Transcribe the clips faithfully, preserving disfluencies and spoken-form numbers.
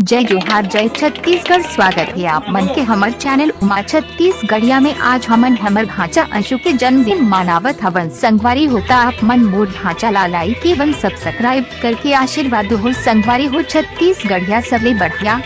जय जोहार, जय छत्तीसगढ़। स्वागत हे आप मन के हमर चैनल उमा छत्तीसगढ़िया में। आज हमन हमर भांचा अंशु के जन्मदिन मनावत हवन। संगवारी हो, त आप मन मोर भांचा ला like एवं subscribe करके आशीर्वाद हो। संगवारी हो, छत्तीसगढ़िया सबले बढ़िया।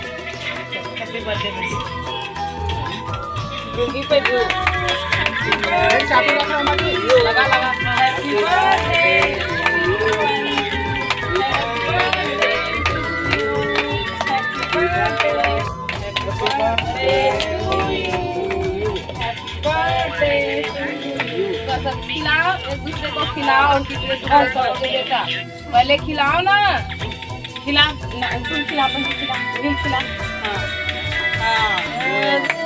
खिलाओ, एक दूसरे को खिलाओ और कितने सुंदर करोगे बेटा। पहले खिलाओ ना, खिला ना, तुम खिला, बहन खिला, तुम खिला। हाँ, हाँ।